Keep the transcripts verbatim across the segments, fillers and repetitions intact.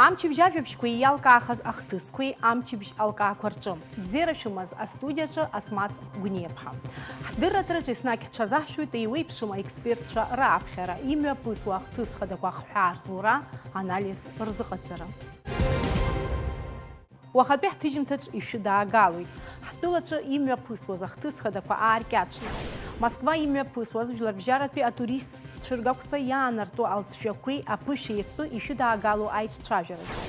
Амчыбжь ажәабжьқәеи иалкаахаз ахҭысқәеи амчыбжь алкаақәа рҿы. Бзиара шәымаз, астудиаҿы Асмаҭ Гәниаԥҳа. Ҳдырраҭараҿы еснагь ҳҽазаҳшәоит еиуеиԥшым аекспертцәа раԥхьара, имҩаԥысуа ахҭыс хадақәа ахҳәаа рзура, анализ рзыҟаҵара. Уахатәи ҳҭыжьымҭаҿ ишәыдаагалоит. Ҳтәылаҿы имҩаԥысуаз ахҭыс хадақәа ааркьаҿны. Москва имҩаԥысуаз жәларбжьаратәи атурист цәыргақәҵа иаанарту алҵшәақәеи аԥышәеи ртәы ишәыдаагало аиҿцәажәараҿы.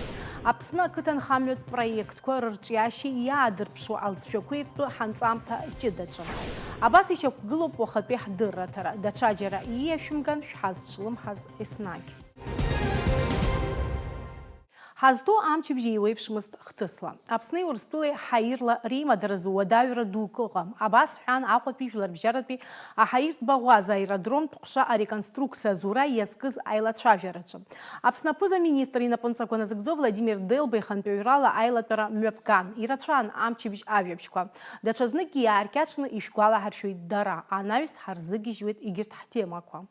Аԥсны ақыҭанхамҩатә проектқәа рырҿиашьеи иаадырԥшуа алҵшәақәеи ртәы ҳанҵамҭа ҷыдаҿы. Абас ишьақәгылоуп уахатәи ҳдырраҭара. Даҽаџьара ииашәымган шәҳазҿлымҳаз еснагь. Ҳазҭоу амчыбжь еиуеиԥшмызт хҭысла. Аԥсни Урыстәылеи ҳаирла реимадаразы уадаҩра дук ыҟам. Абас ҳәан Аҟәатәи жәларбжьаратәи аҳаиртә баӷәаза аеродром ҟәша ареконструкциа азура иазкыз аилацәажәараҿы. Аԥсны аԥыза-министр инапынҵақәа назыгӡо Владимир Делба ихантәаҩрала аилатәара мҩаԥган. Ирацәан амчыбжь ажәабжьқәа. Даҽазныкгьы иааркьаҿны ишәгәалаҳаршәоит дара. Анаҩс ҳарзыгьежьуеит егьырҭ ҳтемақәа.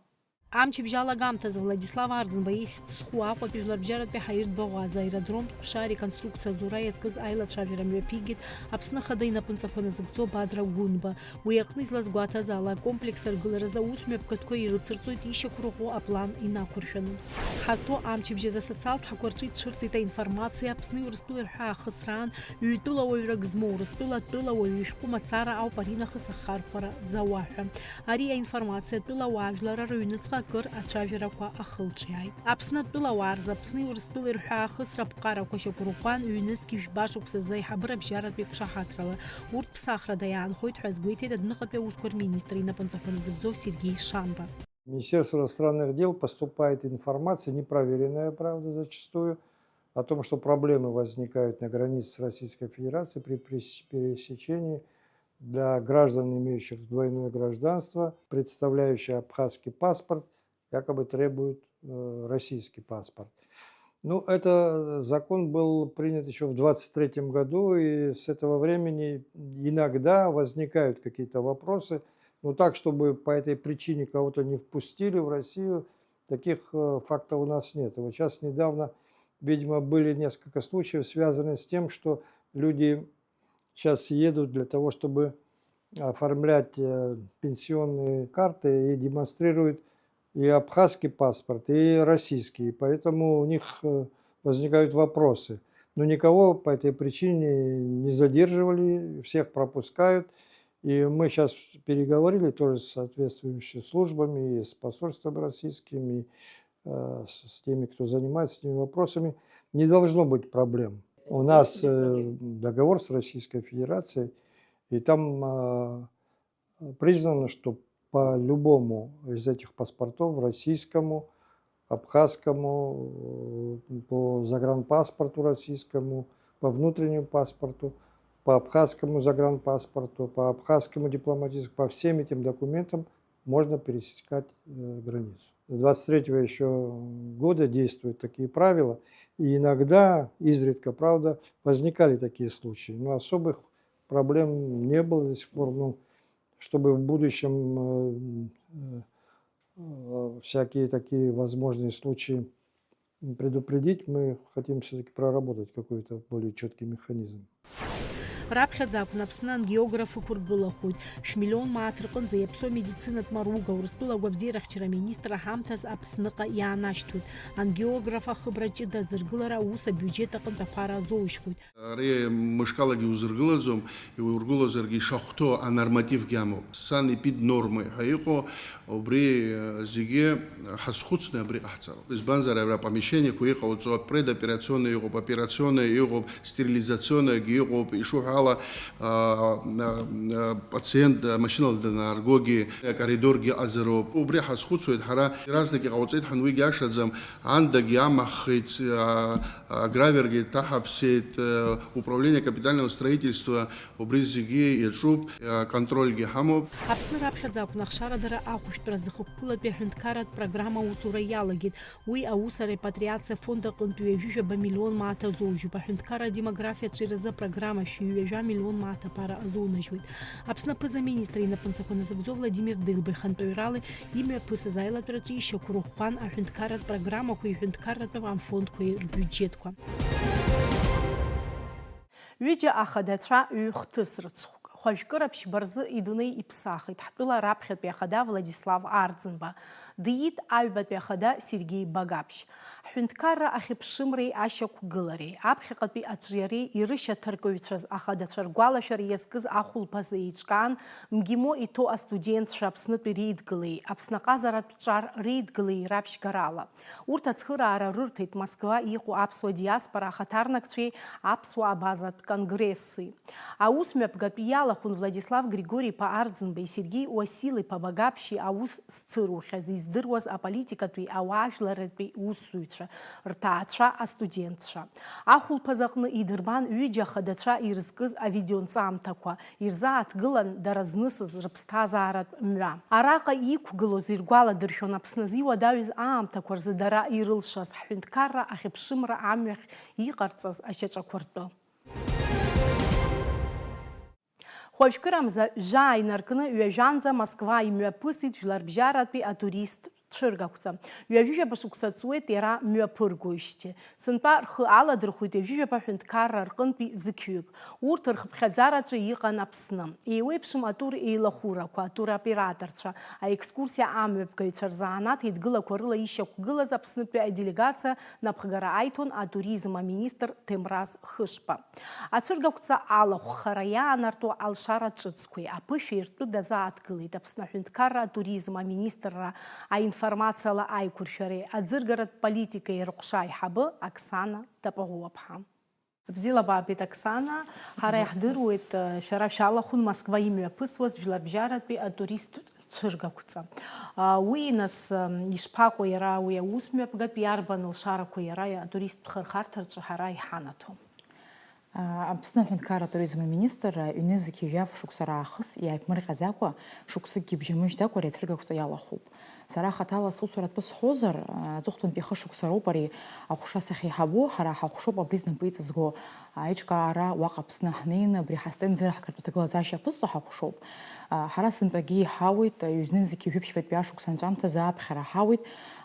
Амчыбжь алагамҭазы Владислав Арӡынба ихьӡ зху Аҟәатәи жәларбжьаратәи ҳаиртә баӷәаза аеродром ҟәша ареконструкциа азура иазкыз аилацәажәара мҩаԥигеит Аԥсны Ахада инапынҵақәа назыгӡо Бадра Гәынба. Уи аҟны излазгәаҭаз ала, акомплекс аргыларазы аус мҩаԥгатәқәа ирыцырҵоит ишьақәырӷәӷәо аплан инақәыршәаны. Ҳазҭоу амчыбжь азы асоциалтә ҳақәа рҿы ицәырҵит аинформациа Аԥсни Урыстәылеи рҳәаа ахысраан, ҩтәыла уаҩрак змоу Урыстәыла атәылауаҩ ишәҟәы мацара ауп аринахыс ахархәара зауа ҳәа. Ари аинформациа атәылауаа жәлар рыҩныҵҟа акыр ацәажәарақәа ахылҿиааит. Аԥсны атәылауаа рзы Аԥсни Урыстәылеи рҳәаа ахысра аԥҟарақәа шьақәырӷәӷәан, ҩнызқь жәба шықәсазы аиҳабыра бжьаратәи қәшаҳаҭрала. Урҭ ԥсахрада иаанхоит ҳәа азгәеиҭеит адәныҟатәи аусқәа рминистр инапынҵақәа назыгӡо Сергеи Шамба. В Министерство иностранных дел поступает информация, непроверенная, правда, зачастую, о том, что проблемы возникают на границе с Российской Федерацией при прес-, пересечении для граждан, имеющих двойное гражданство, представляющие абхазский паспорт, якобы требуют, э, российский паспорт. Ну, это закон был принят ещё в двадцать третьем году, и с этого времени иногда возникают какие-то вопросы. Но так, чтобы по этой причине кого-то не впустили в Россию, таких, э, фактов у нас нет. И вот щас недавно, видимо, были несколько случаев, связанные с тем, что люди щас едут для того, чтобы оформлять, э, пенсионные карты и демонстрируют и абхазский паспорт, и российский. Поэтому у них, э, возникают вопросы. Но никого по этой причине не задерживали, всех пропускают. И мы щас переговорили тоже с соответствующими службами, и с посольством российским, и, э, с, с теми, кто занимается этими вопросами. Не должно быть проблем. У нас, э, договор с Российской Федерацией, и там, э, признано, что по любому из этих паспортов, российскому, абхазскому, э, по загранпаспорту российскому, по внутреннему паспорту, по абхазскому загранпаспорту, по абхазскому дипломатическому, по всем этим документам можно пересекать, э, границу. С двадцать третьего ещё года действуют такие правила, и иногда, изредка, правда, возникали такие случаи, но особых проблем не было до сих пор. Ну, чтобы в будущем, э, э, э, всякие такие возможные случаи предупредить, мы хотим всё-таки проработать какой-то более чёткий механизм. Раԥхьаӡа акәын Аԥсны ангиограф ықәыргылахоит. Шәмиллион мааҭ рҟынӡа иаԥсоу амедицинатә маруга Урыстәыла агәабзиарахьчара аминистр аҳамҭас Аԥсныҟа иаанашьҭуеит. Ангиограф ахыбра ҷыда азыргылара аус абиуџьет аҟынтә аԥара азоужьхоит. Ари мышкалагьы узыргылаӡом, иургылозаргьы ишахәҭоу анормативгьы амоуп. Санэпиднормы ҳәа иҟоу, убри, э, зегьы ҳазхәыцны абри ҟаҳҵароуп. Избанзар, абра апомещениеқәа иҟауҵо, предоперационный иҟоуп, операционный иҟоуп, стерилизационныйгьы иҟоуп, ишуҳәо ала, а, а, а, пациент, а, машьынала данааргогьы, акоридоргьы ыҟазароуп. Убри ҳазхәыцуеит ҳара, иаразнак иҟауҵеит ҳәа уигьы ашаӡам, аандагьы амахеит, а, агравиергьы ҭаҳаԥсеит, э, управление капитального строительства, убри зегьы иаҿуп, аконтрольгьы ҳамоуп. Аԥсны раԥхьаӡа акәын ахшарадара ахәышәтәра зыхықәкылатәи аҳәынҭқарратә программа аусура иалагеит. Уи аус арепатриациа фонд аҟынтә ҩажәижәаба миллион мааҭ азоужьуп. Аҳәынҭқарра адемографиа аҽеиразы апрограмма шәи ҩажәа миллион мааҭ аԥара азунажьуеит. Аԥсны аԥыза-министр инапынҵақәа назыгӡо Владимир Делба ихантәаҩрала имҩаԥысыз аилатәараҿы ишьақәырӷәӷәан аҳәынҭқарратә программақәеи иҳәынҭқарратәы афондқәеи рбиуџьет. Ҩыџьа ахадацәа ҩ-хҭыс рыцхәк. Хәажәкыра ԥшьба рзы идунеи иԥсахит ҳтәыла раԥхьатәи ахада Владислав Арӡынба. Диит аҩбатәи ахада Сергеи Багаԥшь. Ҳҳәынҭқарра ахьыԥшымреи ашьақәгылареи, аԥхьаҟатәи аҿиареи ирышьаҭаркыҩцәаз ахадацәа ргәалашәара иазкыз ахәылԥазы еиҿкаан, МГИМО иҭоу астудентцәа Аԥснытәи реидгылеи, Аԥсны аҟазаратә ҿар реидгылеи раԥшьгарала. Урҭ ацхыраара рырҭеит Москва иҟоу аԥсуа диаспора ахаҭарнакцәеи аԥсуа абазатә конгресси. Аус мҩаԥгатә иалахәын Владислав Григори-иԥа Арӡынбеи Сергеи Уасил-иԥа Багаԥшьи аус зцырухьаз издыруаз аполитикатәи ауаажәларратәи усзуҩцәа, рҭаацәа, астудентцәа. Ахәылԥаз аҟны идырбан ҩыџьа ахадацәа ирызкыз авидеонҵамҭақәа, ирзааҭгылан дара знысыз рыԥсҭазааратә мҩа. Араҟа иқәгылоз иргәаладыршәон Аԥсназы иуадаҩыз аамҭақәа рзы дара ирылшаз ҳҳәынҭқарра ахьыԥшымра амҩахь иҟарҵаз ашьаҿақәа ртәы. Хәажәкырамза жәаа инаркны ҩажәанӡа Москва имҩаԥысит жәларбжьаратәи атурист цәыргақәҵа. Ҩажәижәаба шықәса ҵуеит иара мҩаԥыргоижьҭеи. Сынтәа рхы аладырхәит ҩажәижәаба ҳәынҭқарра рҟынтәи зықьҩык. Урҭ рхыԥхьаӡараҿы иҟан Аԥсны. Еиуеиԥшым атур еилахәырақәа, атуроператорцәа, аекскурсиа амҩаԥгаҩцәа рзанааҭ еидгылақәа рыла ишьақәгылаз Аԥснытәи аделегациа напхгара аиҭон атуризм аминистр Ҭемраз Хышба. Ацәыргақәҵа алахәхара иаанарту алшара ҿыцқәеи аԥышәеи ртәы дазааҭгылеит Аԥсны аҳәынҭқарра атуризм аминистрра аинформациала аиқәыршәареи аӡыргаратә политикеи рыҟәша аиҳабы Оксана Тапаӷәуаԥҳа. Бзиала баабеит, Оксана. Ҳара иаҳдыруеит, шәара шәалахәын Москва имҩаԥысуаз жәларбжьаратәи атуристтә цәыргақәҵа. Уи, нас, ишԥаҟоу иара уи аус мҩаԥгатә, иарбан лшарақәа иара атуристтә хырхарҭаҿы ҳара иҳанаҭом? Аԥсны аҳәынҭқарра атуризм аминистрра ҩнызқьи жәаф шықәса раахыс иааиԥмырҟьаӡакәа, шықәсыкгьы бжьамыжьӡакәа ари ацәыргақәҵа иалахәуп. Сара хаҭала сусуратәы сҳәозар, аҵыхәтәантәи хышықәса роуп ари аҟәша сахьеиҳабу, ҳара ҳахәшоуп абри знапы иҵызго аиҿкаара, уаҟа Аԥсны ҳнеины абри ҳастенд зыраҳгартә аҭагылазаашьа аԥызҵо ҳахәшоуп. Ҳара сынтәагьы иҳауеит, ҩ-знызқьи жәиԥшьбатәи ашықәс анҵәамҭазы аԥхьара ҳауеит,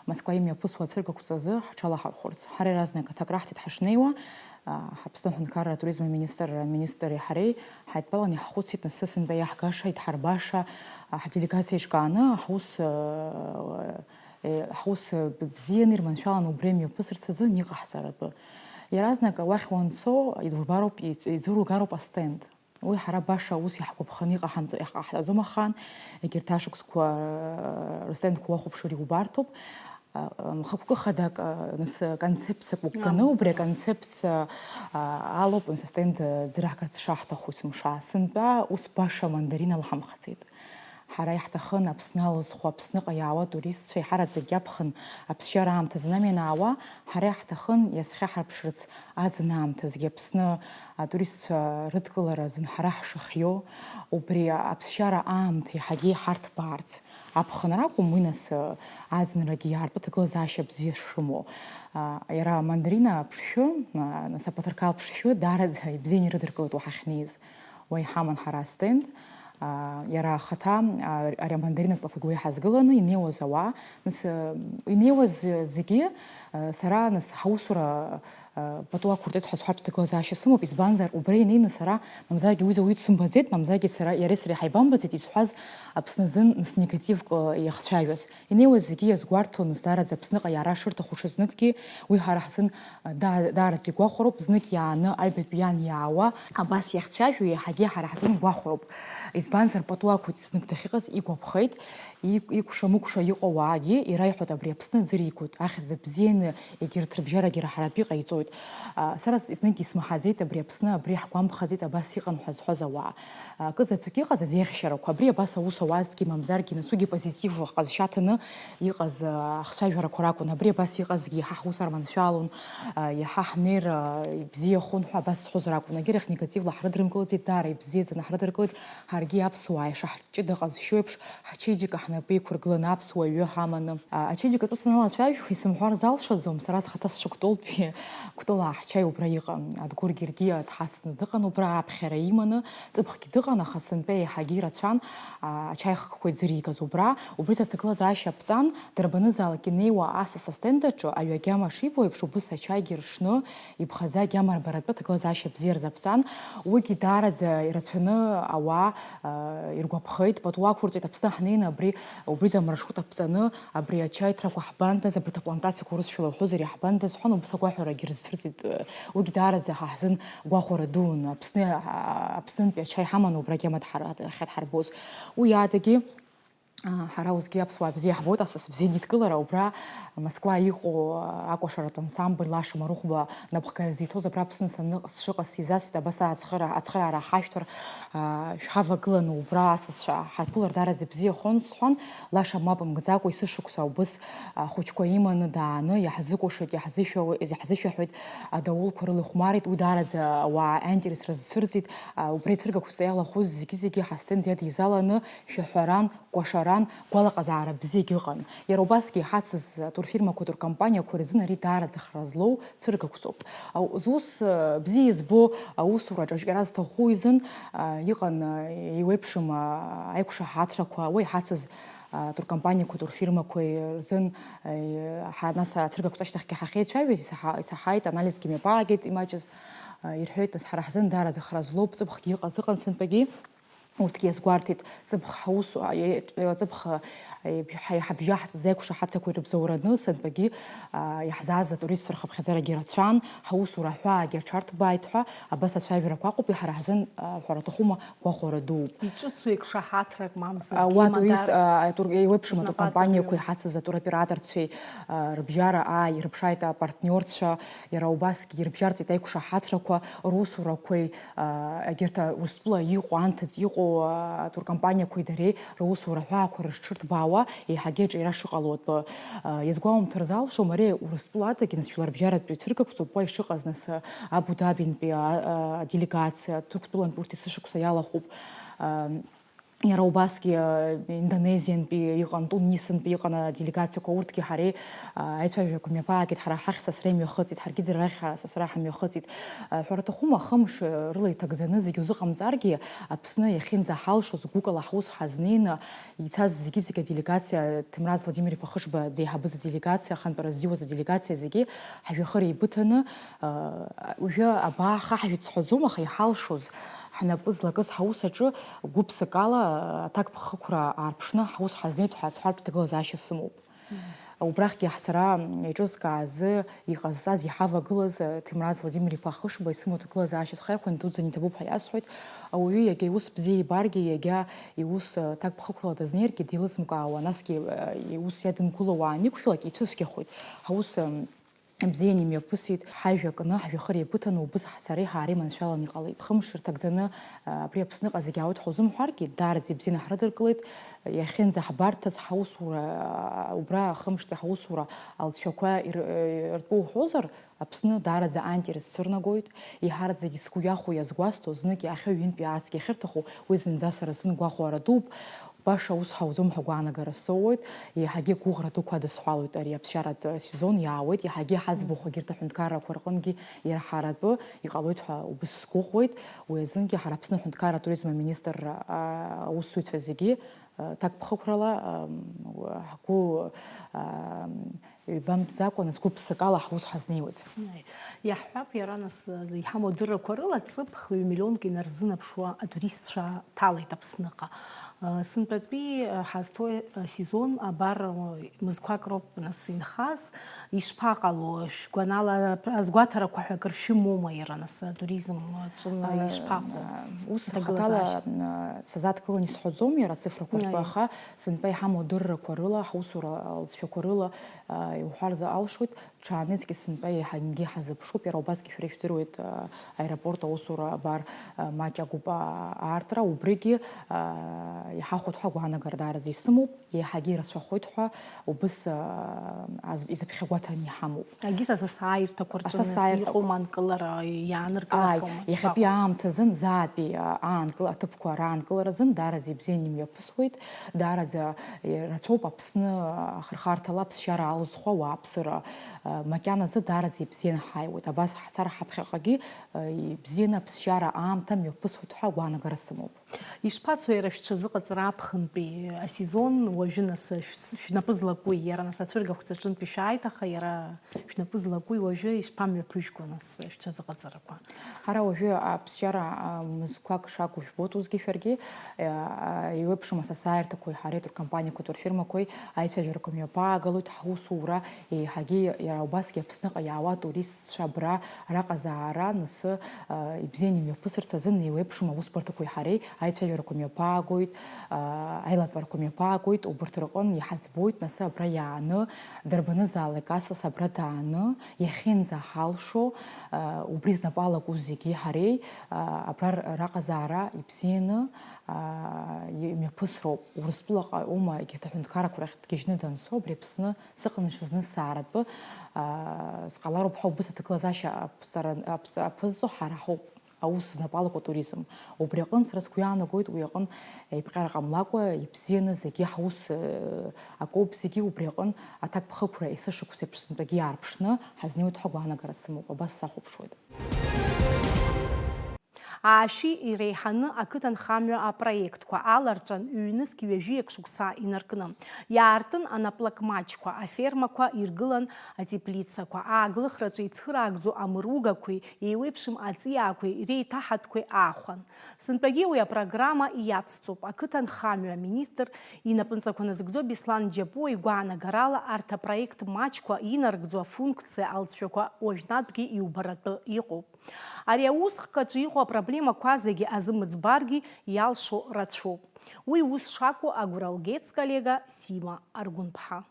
Москва имҩаԥысуа ацәыргақәҵазы ҳҽалаҳархәырц. Ҳара иаразнак аҭак раҳҭеит ҳашнеиуа, Ҳаԥсны аҳәынҭқарра атуризм аминистрра аминистри ҳареи ҳаидтәалан иаҳхәыцит, нас сынтәа иаҳгаша, идҳарбаша, ҳделегациа еиҿкааны ҳус, ҳус бзианы ирманшәаланы убри мҩаԥысырц азы иҟаҳҵаратәы. Иаразнак уахь уанцо, идурбароуп, иӡ-, иӡыругароуп астенд. Уи ҳара баша ус иаҳгәаԥханы иҟаҳамҵо, иаҳҟаҳҵаӡом ахаан, егьырҭ ашықәсқәа рстендқәа уахәаԥшыр иубарҭоуп. Мхы-қәкы хадак, нас, концепциак угганы, убри аконцепциа алоуп, нас, астенд ӡырҳгарц шаҳҭаху есымша. Сынтәа ус баша мандаринала ҳамхаӡеит. Ҳара иаҳҭахын Аԥсны алызхуа, Аԥсныҟа иаауа атуристцәа иҳараӡакгьы аԥхын аԥсшьара аамҭазы ианамианаауа, ҳара иаҳҭахын иазхьаҳарԥшырц аӡын аамҭазгьы Аԥсны атуристцәа рыдкылара азын ҳара ҳшахиоу, убри аԥсшьара аамҭа иаҳагьы иҳарҭбаарц аԥхынра акәым, уи нас, аӡынрагьы иаарту аҭагылазаашьа бзиа шрымоу. Иара амандарина ԥшшәы, нас, аԥаҭарқал ԥшшәы даараӡа ибзианы ирыдыркылеит уа ҳахьнеиз. Уа иҳаман ҳара астенд, иара ахаҭа, ари амандарина ҵлақәагь уа иҳазгыланы инеиуаз ауаа, нас, инеиуаз зегьы, сара, нас, ҳаусура пату ақәырҵеит ҳәа сҳәартә аҭагылазаашьа сымоуп, избанзар, убра инеины сара, мамзаргьы уи зауит сымбаӡеит, мамзаргьы сара, иареи сареи ҳаибамбаӡеит изҳәаз Аԥсны азын, нас, негативк иахцәажәаз. Инеиуаз зегьы иазгәарҭон, нас, даараӡа Аԥсныҟа иара шырҭаху ҽазныкгьы, уи ҳара ҳзын Даа-, даараӡа игәахәароуп, знык иааны аҩбатәи иан иаауа, абас иахьцәажәо иаҳагьы ҳара ҳзын гәахәароуп. Избанзар, пату ақәиҵеит, знык дахьыҟаз игәаԥхеит, ик-, икәша-мыкәша иҟоу ауаагьы ираиҳәоит, абри Аԥсны аӡы ригоит, ахьӡ бзианы егьырҭ рыбжьарагьы раҳаратәы иҟаиҵоит. А, сара знык исмаҳаӡеит абри Аԥсны, абри ҳгәамԥхаӡеит, абас иҟан ҳәа зҳәоз ауаа. Акы заҵәык иҟаз азеиӷьашьарақәа, абри абас аус ауазҭгьы, мамзаргьы, нас уигьы позитив ҟазшьа ҭаны иҟаз, а, ахцәажәарақәа ракәын. Абри абас иҟазгьы иаҳа ҳус арманшәалон, а, иаҳа ҳнеир, а, ибзиахон ҳәа абас сҳәозар акәын. Егьирахь негативла ҳрыдрымкылаӡеит, даара ибзиаӡаны ҳрыдыркылеит. Ҳара Егьи аԥсуаа ишаҳҷыда ҟазшьоу еиԥш, ҳачеиџьыка ҳнапы иқәыргыланы аԥсуа ҩы ҳаманы. А, ачеиџьыка тәы саналацәажәо, исымҳәар залшаӡом, сара схаҭа сшықәтәоултәи Кәтыла ҳчаи убра иҟан. Адгәыр Гергиа дҳацны дыҟан убра, аԥхьара иманы, ҵыԥхгьы дыҟан, аха сынтәа еиҳагьы ирацәан, а, ачаи хкқәа иӡыригаз убра. Убри аҭагылазаашьа аԥҵан, дарбанызаалак инеиуа асас астенд аҿы аҩ агьама шибо еиԥш, убыс ачаигьы ршны, иԥхаӡа агьама рбаратәы аҭагылазаашьа бзиа рзаԥҵан. Уигьы даараӡа ирацәаны ауаа, а, иргәаԥхеит, пату ақәырҵеит, Аԥсны ҳнеины абри, убри амаршрут аԥҵаны, абри ачаи ҭрақәа ҳбандаз, абарҭ аплантациақәа урысшәала уҳәозар иаҳбандаз ҳәан, убыс агәаҳәарагьы рызцәырҵит. Уигьы даараӡа ҳа ҳзын гәахәара дуун, Аԥсны, а, Аԥснынтәи ачаи ҳаманы убрагь амаҭ ҳара-, ҳахьадҳарбоз. Уи адагьы, а, ҳара усгьы аԥсуаа бзиа иаҳбоит, асас бзиа анидкылара, убра Москва иҟоу, а, акәашаратә ансамбль Лаша Марыхәба напхгара зиҭоз абра Аԥсны саныҟаз, сшыҟаз сизасит, абас ацхыра-, ацхыраара ҳашәҭар, а, шәҳавагыланы убра асасцәа ҳарԥылар даараӡа ибзиахон, сҳәан, Лаша мап мгӡакәа есышықәса убыс ахәыҷқәа иманы дааны иаҳзыкәашоит, иаҳзышәаҳәоит, адаулқәа рыла ихәмарит, уи даараӡа ауаа аинтерес рызцәырҵит, а, убри ацәыргақәҵа иалахәыз зегьы-зегьы ҳастенд иадизаланы шәаҳәаран, кәашаран, гәалаҟазаара бзиагьы ыҟан. Иара убасгьы иҳацыз атурфирмақәа, атуркомпаниақәа рзын ари даараӡа хра злоу цәыргақәҵоуп. Ау-, зус, э, бзиа избо, аусураҿы аҿиара зҭаху изын, а, иҟан, а, еиуеиԥшым, а, аиқәшаҳаҭрақәа, уи иҳацыз, а, туркомпаниақәа, турфирмақәа рзын, а, ҳа-, нас ацәыргақәҵа ашьҭахьгьы ҳахьеицәажәоз, исаҳа-, исаҳаит, анализгьы мҩаԥаагеит имаҷыз, а, ирҳәеит, нас ҳара ҳзын даараӡа хра злоуп, ҵыԥхгьы иҟаз ыҟан сынтәагьы. Урҭгьы иазгәарҭеит, ҵыԥх ҳаус, а, е-, е-, ҵыԥх, а, е-, бжьа-, ҳа-, ҳабжьаҳҵаз аиқәшаҳаҭрақәа ирыбзоураны, сынтәагьы, а, иаҳзааз атуристцәа рхыԥхьаӡарагьы рацәан, ҳаусура аҳәаагьы аҽарҭбааит ҳәа, абас ацәажәарақәа ыҟоуп, иҳара ҳзын, а, ҳәара аҭахума, гәахәара дууп. Иҿыцу еиқәшаҳаҭрак мамзаргьы, Ауа имадара турист, а, атур-, еиуеиԥшым рнапаҵаҩы. Атуркомпаниақәеи ҳацыз атуроператорцәеи, а, рыбжьара ааирыԥшааит апартниорцәа, иара убасгьы ирыбжьарҵеит аиқәшаҳаҭрақәа, русурақәеи, а, егьырҭ, а, Урыстәыла иҟоу, анҭыҵ иҟоу, а, атуркомпаниақәеи дареи русура ҳәаақәа рыҽшырҭбаауа, еиҳагьы аҿиара шыҟало атәы. А, иазгәоумҭар залшом, ари Урыстәыла адагьы, нас, жәларбжьаратәи цәыргақәҵоуп уа ишыҟаз, нас, а, Абу-Дабинтәи, а, а, аделегациа, Ҭырқәтәылантәи урҭ есышықәса иалахәуп. А, Иара убасгьы, э, Индонезиантәи иҟан, Тунисынтәи иҟан аделегациақәа, урҭгьы ҳареи, а, аицәажәақәа мҩаԥаагеит, ҳара ҳахь сасра имҩахыҵит, ҳаргьы дара рахь, а, сасра ҳамҩахыҵит. А, ҳәара аҭахума, хымш, э, рыла иҭагӡаны зегьы узыҟамҵаргьы, Аԥсны иахьынӡаҳалшоз гәыкала ҳус ҳазнеины ицаз зегьы-зегьы аделегациа, Ҭемраз Владимир-иԥа Хышба дзеиҳабыз аделегациа, ахантәара ззиуаз аделегациа зегьы ҳжәҩахыр еибыҭаны, а, уажәы абаа хаҳжәит сҳәаӡом, аха иҳалшоз, ҳнапы злакыз ҳаус аҿы гәыԥсыкала аҭакԥхықәра аарԥшны ҳус ҳазнеит ҳәа сҳәартә ҭагылазаашьа сымоуп. Убрахьгьы ҳцара еиҿызкаазы иҟазҵаз иҳавагылаз Ҭемраз Владимир-иԥа Хышба исымоу ҭагылазаашьа схаирхәаны дуӡӡаны иҭабуп ҳәа иасҳәоит. Ауаҩы иагьа иус бзиа ибаргьы, иагьа иус, э, ҭакԥхықәрала дазнеиргьы, деилызмкаауа, насгьы, э, иус иадымкыло уаа аниқәшәалак, ицәыцәгьахоит. Ҳаус, м, бзианы имҩаԥысит, ҳажәа кны, ҳжәҩахыр еибыҭаны, убыс ҳцареи ҳаареи маншәаланы иҟалеит. Хымш рҭагӡаны, а, абри Аԥсныҟа зегьы аауеит ҳәа узымҳәаргьы, даараӡа ибзианы ҳрыдыркылеит. Иахьынӡаҳбарҭаз ҳаусура, а, убра ахымштәи ҳаусура алҵшәақәа ир-, э, ртәы уҳәозар, Аԥсны даараӡа аинтерес цәырнагоит. Еиҳараӡагьы сгәы иахәо, иазгәасҭо, знык иаахьоу ҩынтә иаарцгьы ахьырҭаху, уи зынӡа сара сзын гәахәара дууп. Баша аус ҳауӡом ҳәа агәаанагара соуеит, еиҳагьы гәыӷра дуқәа адысҳәалоит ари аԥсшьаратә сезон иаауеит, иаҳагьы ҳаӡбахә егьырҭ аҳәынҭқаррақәа рҟынгьы ирҳаратәы иҟалоит ҳәа убыс сгәыӷуеит. Уи азынгьы ҳара Аԥсны аҳәынҭқарра атуризм аминистр, а, аусзуҩцәа зегьы, а, ҭакԥхықәрала, а, ҳгәы, а, ҩбамтәӡакәа, нас гәыԥсыкала ҳус ҳазнеиуеит. Иаҳҳәап, иара нас, иҳамоу адыррақәа рыла, ҵыԥх ҩ-миллионк инарзынаԥшуа атуристцәа ҭалеит Аԥсныҟа. Сынтәатәи ҳазҭоу асезон абар мызқәак роуп нас инхаз. Ишԥаҟало, шәгәанала, азгәаҭарақәа ҳәа акыр шәымоума иара нас атуризм аҿы ишԥаҟоу? Ус хаҭала, сазааҭгылан исҳәаӡом иара ацифрақәа ртәы, аха сынтәа иҳамоу адыррақәа рыла, ҳусура алҵшәақәа рыла, иуҳәар алшоит. Ҽаанызқьи сынтәа еиҳагьы ҳазыԥшуп, иара убасгьы шәара ижәдыруеит, аеропорт аусура абар, маҷ агәыпа аартра, убригьы иҳахәоит ҳәа агәаанагара даараӡа исымоуп, еиҳагьы ирацәахоит ҳәа убыс, аз-, изыԥхьагәаҭаны иҳамоуп. Агьыс асасааирҭақәа рҿы нас Асасааирҭақәа. Иҟоума анкылара, Ааи, иааныркылахьоума? Иахьатәи Ишԥаҟоу? Аамҭазын заатәи, а, аанкыл-, аҭыԥқәа раанкыларазын даараӡа ибзианы имҩаԥысуеит, даараӡа, е, рацәоуп Аԥсны ахырхарҭала аԥсшьара алызхуа ауааԥсыра, а, макьаназы даараӡа ибзианы ҳаиуеит. Абас ҳцар ҳаԥхьаҟагьы, а, ибзианы аԥсшьара аамҭа мҩаԥысуеит ҳәа агәаанагара сымоуп. Ишԥацои иара шәҽазыҟаҵара аԥхынтәи асезон, уажәы нас шә-, шәнапы злакуи, иара нас ацәыргахәҵ аҿынтәи шәааит, аха иара шәнапы злакуи уажәы ишԥамҩаԥыжәго нас шәҽазыҟаҵарақәа? Ҳара уажәы аԥсшьара, а, мызқәак шакәу жәбоит усгьы шәаргьы, а, еиуеиԥшым асасааирҭақәеи ҳареи туркомпаниақәеи турфирмақәеи аицәажәарақәа мҩаԥаагалоит, ҳусура еиҳагьы иара убасгьы Аԥсныҟа иаауа атуристцәа абра раҟазаара насы, а, ибзианы имҩаԥысырц азын еиуеиԥшым аусбарҭақәеи ҳареи аицәажәарақәа мҩаԥаагоит, а, аилатәарақәа мҩаԥаагоит, убарҭ рҟын иҳаӡбоит, насы абра иааны дарбанызаалак асас абра дааны иахьынӡаҳалшо, а, убри знапы алаку зегьы ҳареи, а, абра р-, раҟазаара ибзианы, а, имҩаԥысроуп. Урыстәылаҟа аума егьырҭ аҳәынҭқаррақәа рахь дгьежьны данцо, абри Аԥсны сыҟан ҽазны сааратәы, а, сҟалароуп ҳәа убыс аҭагылазаашьа аԥҵара-, аԥҵ-, аԥызҵо ҳара ҳауп. Аус знапы алаку атуризм. Убри аҟын сара сгәы иаанагоит, уи аҟын еиԥҟьара ҟамлакәа, ибзианы зегьы ҳаус, э, акоуп зегьы, убри аҟын аҭакԥхықәра есышықәса еиԥш сынтәагьы иаарԥшны ҳазнеиуеит ҳәа агәаанагара сымоуп, абас сахәаԥшуеит. Аашәи иреиҳаны ақыҭанхамҩа апроектқәа аларҵәан ҩнызқь ҩажәиак шықәса инаркны. Иаартын анаплак маҷқәа, афермақәа иргылан атеплицақәа, ааглыхраҿы ицхыраагӡо амыругақәеи еиуеиԥшым аҵиаақәеи реиҭаҳатәқәеи аахәан. Сынтәагьы уи апрограмма иацҵоуп. Ақыҭанхамҩа аминистр инапынҵақәа назыгӡо Беслан Џьапуа игәаанагарала, арҭ апроект маҷқәа инарыгӡо афункциа алҵшәақәа уажәнатәгьы иубаратәы иҟоуп. Ари аусхк аҿы иҟоу апроблемақәа зегьы азымыӡбаргьы иалшо рацәоуп. Уи ус шакәу агәра лгеит сколлега Сима Аргәынԥҳа.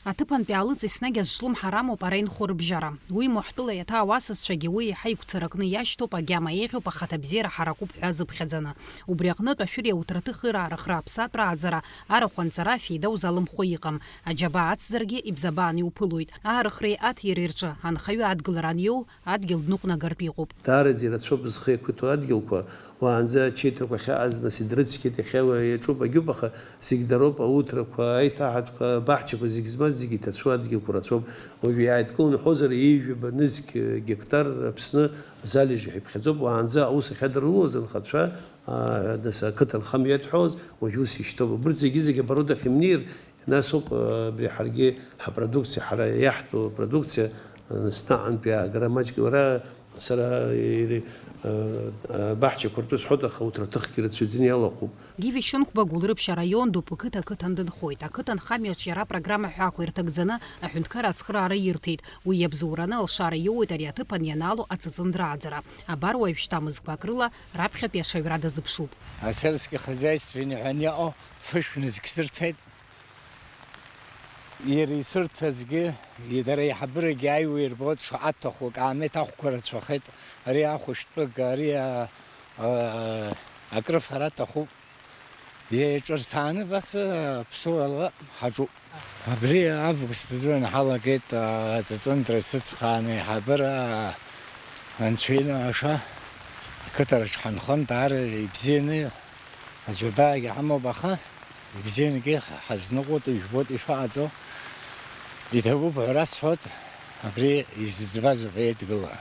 Аҭыԥантәи алыҵ еснагь азҿлымҳара амоуп ара инхо рыбжьара. Уимоу ҳтәыла иаҭаау асасцәагьы уи еиҳа игәцаракны иашьҭоуп, агьама еиӷьуп, ахаҭабзиара ҳаракуп ҳәа азыԥхьаӡаны. Убри аҟнытә ашәыри ауҭраҭыхи раарыхра аԥсаатә рааӡара арахә анҵара афеида узалымхуа иҟам. Аџьабаа ацзаргьы ибзабаан иуԥылоит. Аарыхреи аҭиреи рҿы анхаҩы адгылара аниоу, адгьыл дныҟәнагартә иҟоуп. Даараӡа ирацәоуп зхы иақәиҭу адгьылқәа, уаанӡа ачеиҭрақәа ахьаҟаз, нас идрыцқьеит, иахьа уа иаҿуп, агьуп, аха зегь дароуп, ауҭрақәа, аиҭаҳатәқәа, абаҳчақәа зегь змаз зегь иҭацәу адгьылқәа рацәоуп. Уажә иааидкыланы уҳәозар, ҩажәаба нызқь гектар Аԥсны залежи ҳәа иԥхьаӡоуп, уаанӡа аус ахьадырулоз анхацәа, а, нас ақыҭанхамҩа иадҳәалоз, уажә ус ишьҭоуп. Абырҭ зегьы-зегьы оборот ахь имнеир, Нас ауп, абри ҳаргьы ҳапродукциа, ҳара иаҳтәу апродукциа, наснаҟантәи аагара маҷк, уара, сара, ири-, а, баҳчақәа ртәы сҳәоит, аха урҭ рҭыхгьы рацәаҩӡаны иалахәуп. Гиви Шьынқәба Гәылрыԥшь араион Дупы қыҭа ақыҭан дынхоит. Ақыҭанхамҩаҿ иара апрограмма ҳәа ақәа ирҭагӡаны аҳәынҭқар ацхыраара ирҭеит. Уи иабзоураны алшара иоуеит ари аҭыԥан ианаало аҵыҵындра ааӡара. Абар уажәшьҭа мызқәак рыла раԥхьатәи ашаҩра дазыԥшуп. Асельский хозяйственный ҳәа иҟоу фышә нызқь сырҭеит. Иара исырҭазгьы, дара аиҳабырагьы ааиуа ирбоит, шаҟа аҭаху, акаамеҭ ахәқәа рацәахеит, ари ахәышәтәыга, ари а-, а-, акрыфара аҭахуп. Еиҿырцааны абас, а, ԥсуала ҳаҿуп. Абри август азы ҳалагеит, а, аҵыҵындра сыцхрааны аиҳабыра, а, анцәа инаша, ақыҭараҿ ҳанхон, даара ибзианы. Аџьабаагьы ҳамоуп, аха ибзиангьы ҳазныҟәоит, ижәбоит ишыҟаҵо. Иҭабуп ҳәа расҳәоит, абри изыӡбаз уҳәеит гыла.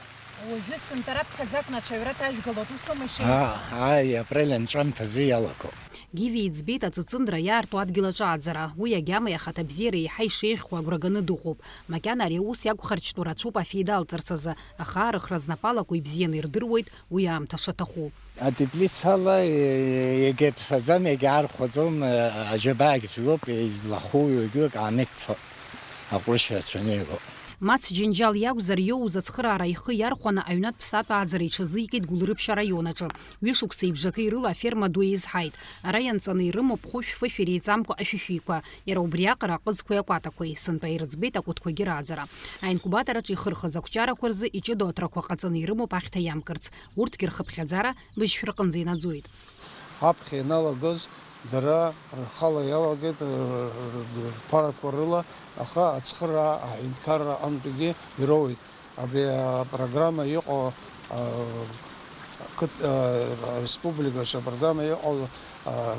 Уажәы сынтәа раԥхьаӡакәны аҽаҩра ҭажәгалоит, усоума ишеиҵбу? Аа, ааи, апрель анҵәамҭазы иалагоуп. Гиви иӡбеит аҵыҵындра иаарту адгьыл аҿы ааӡара. Уи агьама иахаҭабзиара еиҳа ишеиӷьхо агәраганы дыҟоуп. Макьана ари аус иақәхарџьтәу рацәоуп афеида алҵырц азы, аха арыхра знапы алаку ибзианы ирдыруеит уи аамҭа шаҭаху. Атеплицала, е-, егьа иԥсаӡам, егьа архәаӡом, е, аџьабаагь цәгьоуп, излаху ҩагьы акаамеҭ цо, аҟәрышь рацәаны иҟоуп. Мац џьынџьал иакәзар, иоуз ацхыраара ихы иархәаны аҩнатә ԥсатә ааӡара иҽазикит Гәылрыԥшь араион аҿы. Ҩышықәса ибжакы ирыла аферма ду еизҳаит. Ара ианҵаны ирымоуп хәышә-фышә иреиҵамкәа ашәишәиқәа, иара убриаҟара аҟызқәеи акәатақәеи, сынтәа ирыӡбеит акәытқәагьы рааӡара. Аинкубатор аҿы ихырхыз акәҷарақәа рзы иҷыдоу аҭрақәа ҟаҵаны ирымоуп ахьҭа иамкырц, урҭгьы рхыԥхьаӡара быжьшә рҟынӡа инаӡоит. Аԥхьа ианалагоз дара рхала иалагеит, р-, р-, рԥарақәа рыла, аха ацхыраа аҳәынҭқарра аҟынтәигьы ироуеит. Абри апрограмма иҟоу, а, қыҭ-, а, ареспубликаҿы апрограмма иҟоу, а,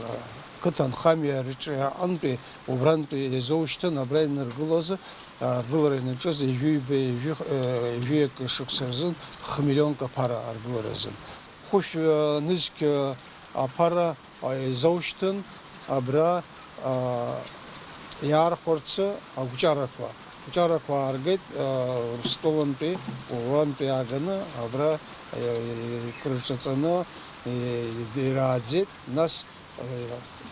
қыҭанхамҩа рҿы аҟынтәи, убрантәи иазоушьҭын, абра инаргылоз, аргылара ианаҿыз ҩажәи ҩба, ҩажәи, а, ҩажәи акы шықәса рзын хы миллионк аԥара аргылара азын. Хәышә, а, нызқь, а, аԥара изоушьҭын абра, аа, иаархәарцы агәҷарақәа. Агәҷарақәа ааргеит, аа, Урыстәылантәи, Урантәи ааганы абра, е, крырҿаҵаны, е, ирааӡеит, нас,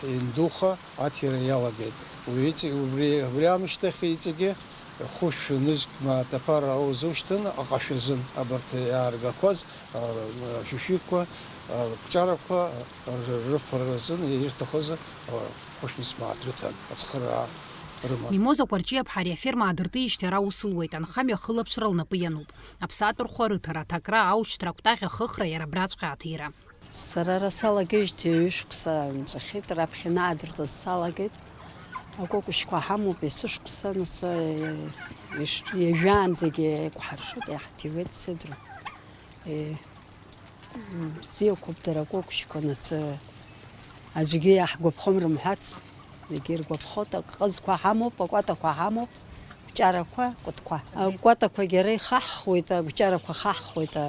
е, индуха аҭира иалагеит. Уи иҵегь, убри, убри аамышьҭахь иҵегьы хәышә нызқь мааҭ аԥара аузушьҭын аҟашәазын абарҭ иааргақәаз, аа, ашәишәиқәа, агәҷарақәа, рыфаразын ирҭахыз, а, хәышә нызқь мааҭ рыҭан, ацхыраа рыман. Мимоза Кәарҷиаԥҳа ари аферма аадыртижьҭеи ара аус луеит, анхамҩа ахылаԥшра лнапы иануп. Аԥсаатә рхәы арыҭара, аҭакра, аушьҭра, акәтаӷь ахыхра, иара абраҵәҟьа аҭира. Сара ара салагеижьҭеи ҩышықәса нҵәахьеит, раԥхьа ианаадыртыз салагеит. Акәакәшьқәа ҳамоуп есышықәса, нас, еш-, ҩажәаанӡагьы еиқәҳаршоит, иаҳҭиуеит сыдра. Е, Бзиақәоуп дара акәакәшьқәа, нас, аӡәгьы иаҳгәаԥхом рымҳәац, зегьы иргәаԥхоит, акҟызқәа ҳамоуп, акәатақәа ҳамоуп, кәҷарақәа, кәытқәа. Акәатақәагьы ара ихаҳхуеит, акәҷарақәа хаҳхуеит, а,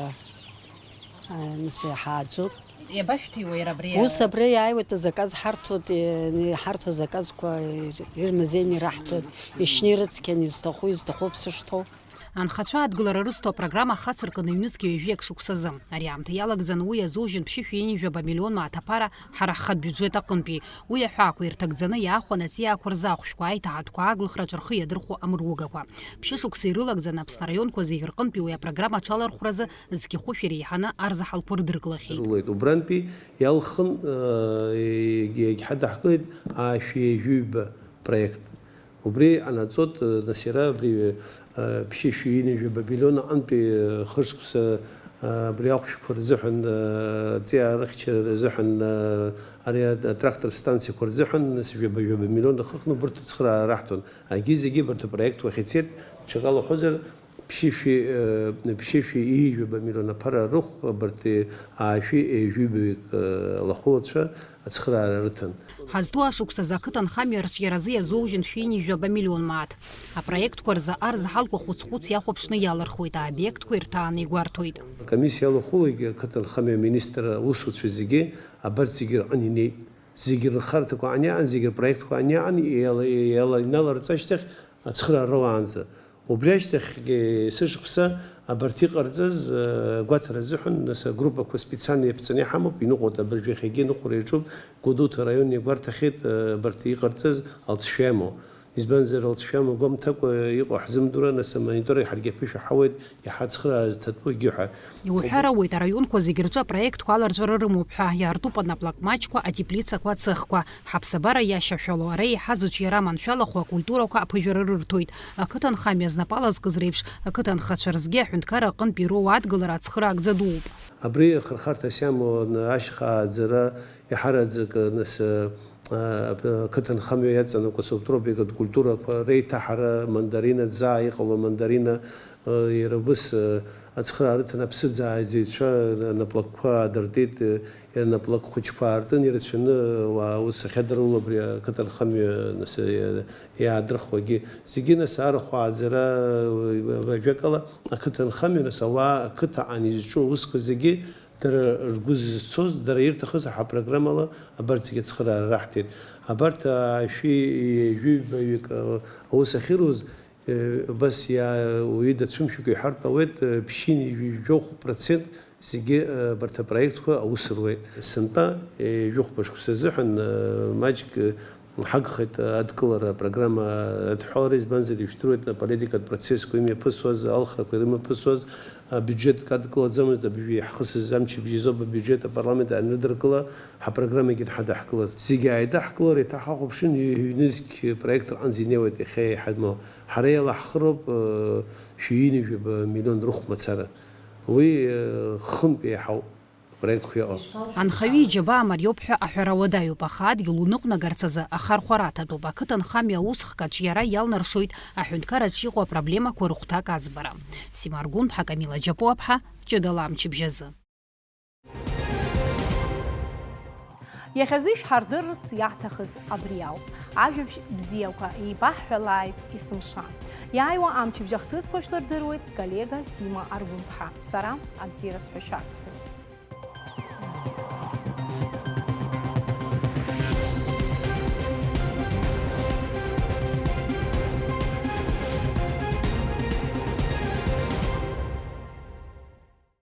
а, нас иҳааӡоит. Иабашәҭиуа иара абри? Ус абра иааиуеит, азаказ ҳарҭоит, и-, иҳарҭо азаказқәа ир-, ирмазеины ираҳҭоит, ишьны ирыцқьаны изҭаху, изҭаху аԥсы шҭоу. Анхацәа адгылара рызҭо апрограмма ахацыркын ҩнызқь ҩажәиак шықәсазы. Ари аамҭа иалагӡаны уи азужьын ԥшьышәи ҩынҩажәаба миллион мааҭ аԥара ҳара ҳхатә биуџьет аҟынтәи. Уи аҳәаақәа ирҭагӡаны иаахәан аҵиаақәа рзы ахәшәқәа, аиҭаҳатәқәа, аглыхраҿы рхы иадырхәо амругақәа. Ԥшьышықәса ирылагӡаны Аԥсны араионқәа зегьы рҟынтәи уи апрограмма аҽалархәразы зқьы хәышә иреиҳаны арзаҳалқәа рыдыркылахьеит. Ирулеит. Убрантәи иалхын, э, егь-, егьҳадаҳкылеит аашәи ҩажәи ҩба проект. Убри анаҵоит, нас иара абри, э, ԥшьышәи ҩынҩажәаба миллион аҟынтәи, э, хышықәса, э, абри ахәшәқәа рзыҳәан, э, аҵиаа рыхьчара рзыҳәан, э, ари атрактор станциақәа рзыҳәан, нас жәаба-жәаба миллион ахыхны убарҭ ацхыраара раҳҭон. Агьи зегьы абарҭ апроектқәа ахь ицеит, ҽакала уҳәозар, ԥшьышәи, э, ԥшьышәи ҩажәаба миллион аԥара рыхә абарҭ, э, аашәи ҩажәи ҩбаҩык, э, лахәылацәа ацхыраара рыҭан. Ҳазҭоу ашықәсазы ақыҭанхамҩа арҿиаразы иазоужьын шәи ҩынҩажәаба миллион мааҭ. Апроектқәа рзы арзаҳалқәа хәыц-хәыц иахәаԥшны иалырхуеит, аобиектқәа ирҭааны игәарҭоит. Акомиссиа иалахәылоит ақыҭанхамҩа аминистр аусуцәа зегьы, абарҭ зегьы рҟны инеит. Зегьы рхарҭақәа аниаҟан, зегьы рпроектқәа аниаҟан, иала-, иала-, иналарҵ ашьҭахь ацхыраара руаанӡа. Убри ашьҭахьгьы есышықәса абарҭ иҟарҵаз, э, агәаҭара азыҳәан, нас, агруппақәа специально иаԥҵаны иҳамоуп, иныҟәоит абыржәы, иахьагьы аныҟәара иаҿуп, Гәдоуҭа араион иагәарҭахьеит, э, абарҭ иҟарҵаз алҵшәа иамоу. Избанзар, алҵшәа амоу гәамҭакәа иҟоу ҳзымдыруа, нас, амонитор ҳаргьы аԥышәа ҳауеит, иаҳа ацхыраара зҭатәу егьи ҳәа. Иуҳәар ауеит, араионқәа зегьы рҿы апроектқәа аларҵәара рымоуп ҳәа, иаартуп анаплак маҷқәа, атеплицақәа, ацехқәа. Ҳаԥсабара иашьашәало, ара еиҳа зыҿиара маншәалахо акультурақәа аԥыжәара рырҭоит. Ақыҭанхамҩа знапала зкыз реиԥш, ақыҭанхацәа рзгьы аҳәынҭқарра аҟынтә ироуа адгылара ацхыраагӡа дууп. Абри ахырхарҭас иамоу ашьха ааӡара иаҳараӡак, нас, а, ақыҭанхамҩа иаҵанакуа асубтропикатә культурақәа реиҭаҳара, мандарина, ӡаа иҟало амандарина, Иара убас, ацхыраара рыҭан аԥсыӡ ааӡаҩцәа наплакқәа аадыртит, иара наплак хәыҷқәа аартын, ирацәаны ауаа аус ахьадыруло абри ақыҭанхамҩа, нас, иаадырхуагьы. Зегьы, нас, арахә ааӡара, ажәакала, ақыҭанхамҩа, нас, ауаа ақыҭаҟны изҿу аусқәа зегьы дара ргәы зызцоз, дара ирҭахыз ҳапрограммала абарҭ зегьы ацхыраара раҳҭеит. Абарҭ ашәи ҩажәи баҩык аус ахьыруз, Э, убас иа-, уаҩы дацәымшәакәа иҳәартә ауеит, э, ԥшьынҩажәи жәохә процент зегьы, э, абарҭ апроектқәа аус руеит. Сынтәа, э, жәохәба шықәса азыҳәан, э, маҷк, э, Ҳагхеит адкылара апрограмма адҳәалара, избанзар, ижәдыруеит аполитикатә процессқәа имҩаԥысуаз, алхрақәа ирымҩаԥысуаз, абиуџьетк адкылаӡамызт, абыжәҩа иаҳхысыз амчыбжь азоуп абиуџьет апарламент анрыдыркыла, ҳапрограммагьы дҳадаҳкылаз. Зегьы ааидаҳкылар, еиҭаҳахәаԥшын, ҩ-, ҩнызқь проект рҟынӡа инеиуеит иахьа иҳадмоу. Ҳара иалаҳхыроуп, э, шәи ҩынҩажәаба миллион рыхә мацара. Уи, э, хынтә еиҳауп. Проектқәа иҟоу. Анхаҩы иџьабаа мариоуп ҳәа аҳәара уадаҩуп, аха адгьыл уныҟәнагарц азы ахархәара аҭатәуп. Ақыҭанхамҩа аусхкаҿ иара иалнаршоит аҳәынҭқарраҿ иҟоу апроблемақәа рыхәҭак аӡбара. Сима Аргәынԥҳа, Камила Џьапуаԥҳа, ҷыдала амчыбжь азы. Иахьазы ишҳардырырц иаҳҭахыз абри ауп. Ажәабжь бзиақәа еибаҳҳәалааит есымша. Иааиуа амчыбжь ахҭысқәа шәлырдыруеит сколлега Сима Аргәынԥҳа. Сара абзиара сҳәашьа сҳәоит.